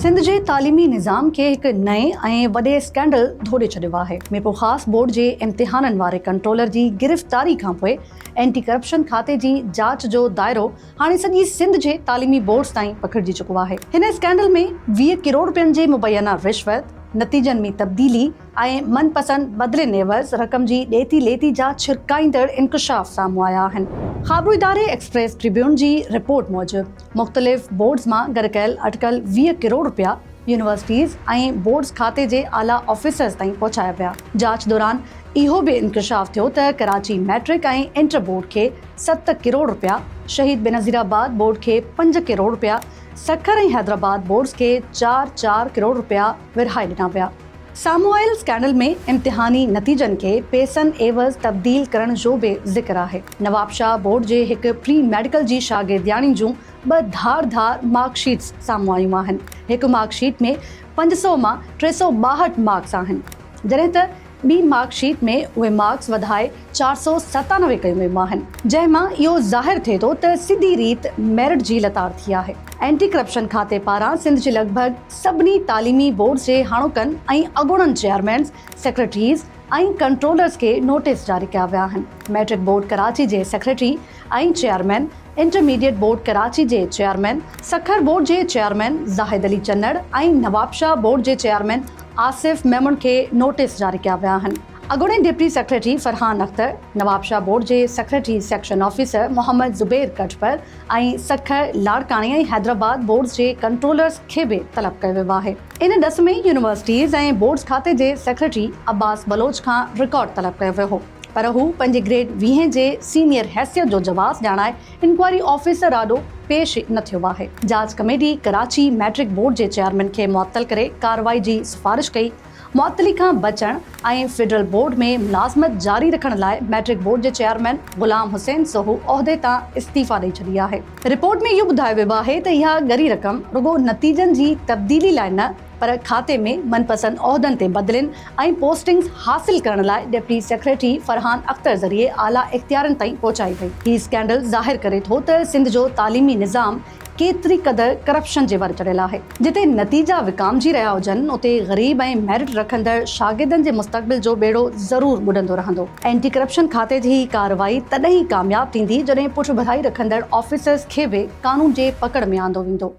سنڌ جي تعليمي نظام کي هڪ نئين ۽ وڏي اسڪينڊل ڌوڏي ڇڏيو آهي. ميرپورخاص بورڊ جي امتحانن واري ڪنٽرولر جي گرفتاري کانپوء اينٽي ڪرپشن کاتي جي جاچ جو دائرو هاڻي سڄي سنڌ جي تعليمي بورڊز تائين پکڙجي چڪو آهي. هن اسڪينڊل ۾ 20 ڪروڙ رپين جي مبينا رشوت، نتيجن ۾ تبديلي ۽ من پسند بدلين عيوض رقم جي ڏيتي ليتي جا ڇرڪائيندڙ انڪشاف سامهون آيا آهن. خابرو اداري ايڪسپريس ٽربيون جي رپورٽ موجب مختلف بورڊز مان گڏ ڪيل اٽڪل 20 ڪروڙ رپيا يونيورسٽيز ۽ بورڊز کاتي جي اعليٰ آفيسرز تائين پهچايا ويا. جاچ دوران اهو به انڪشاف ٿيو ته ڪراچي ميٽرڪ ۽ انٽر بورڊ کي ست ڪروڙ رپيا، شهيد بينظير آباد بورڊ کي پنج ڪروڙ رپيا، سکر ۽ حيدرآباد بورڊز کي چار چار ڪروڙ رپيا ورهائي ڏنا ويا. سامهون آيل اسڪينڊل ۾ امتحاني نتيجن کي پئسن عيوض تبديل ڪرڻ جو به ذڪر آهي. نوابشاهه بورڊ جي هڪ پري ميڊيڪل جي شاگردياڻي جون ٻه ڌار ڌار مارڪ شيٽس سامهون آيون آهن. هڪ مارڪ شيٽ ۾ 500 مان 362 مارڪس آهن، جڏهن ته ٻي مارڪ شيٽ ۾ اهي مارڪس وڌائي 497 ڪيون ويون آهن، جنهن مان اهو ظاهر ٿئي ٿو ته سڌي ريت ميرٽ جي لتاڙ ٿي آهي. اينٽي ڪرپشن کاتي پاران سنڌ جي لڳ ڀڳ سڀني تعليمي بورڊز جي هاڻوڪن ۽ اڳوڻن چيئرمينز، سيڪريٽريز ۽ ڪنٽرولرز کي نوٽيس جاري ڪيا ويا آهن. ميٽرڪ بورڊ ڪراچي جي secretary ۽ chairman, intermediate board Karachi جي چيئرمين، سکر بورڊ جي چيئرمين زاهد علي چنڙ ۽ نوابشاهه بورڊ جي چيئرمين آصف ميمڻ کي نوٽيس جاري ڪيا ويا آهن. اڳوڻي deputy secretary Farhan Akhtar, Nawabshah board جي secretary section officer Muhammad Zubair Katpar ۽ Sukkur, لاڙڪاڻي ۽ حيدرآباد بورڊز جي ڪنٽرولرز کي به طلب ڪيو ويو آهي. ان ڏس ۾ يونيورسٽيز ۽ بورڊز کاتي جي سيڪريٽري عباس بلوچ کان رڪارڊ طلب ڪيو ويو هو پر هو پنهنجي گريڊ ويهين جي سينيئر حيثيت جو جواز ڄاڻائي انڪوائري آفيسر آڏو پيش نه ٿيو آهي. جاچ ڪميٽي ڪراچي ميٽرڪ بورڊ جي چيئرمين کي معطل ڪري ڪارروائي جي سفارش ڪئي. معطلي کان بچڻ ۽ فيڊرل بورڊ ۾ ملازمت جاري رکڻ لاء ميٽرڪ بورڊ جي چيئرمين غلام حسين سوهو عهدي تان استعيفيٰ ڏئي ڇڏي آهي. رپورٽ ۾ اهو ٻڌايو ويو آهي ته اها ڳري رقم رڳو نتيجن جي تبديلي لاء نه پر کاتي ۾ من پسند عهدن تي بدلين ۽ پوسٽنگز حاصل ڪرڻ لاء ڊپٽي سيڪريٽري فرحان اختر ذريعي اعليٰ اختيارين تائين پهچائي وئي. هي اسڪينڊل ظاهر ڪري ٿو ته سنڌ جو تعليمي نظام ڪيتري قدر ڪرپشن جي ور چڙهيل آهي. جتي نتيجا وڪامجي رهيا هجن، اتي غريب ۽ ميرٽ رکندڙ شاگردن جي مستقبل جو ٻيڙو ضرور ٻڏندو رهندو. اينٽي ڪرپشن کاتي جي هي ڪارروائي تڏهن ئي ڪامياب ٿيندي، جڏهن پٺڀرائي رکندڙ آفيسرز کي به قانون جي پڪڙ ۾ آندو ويندو.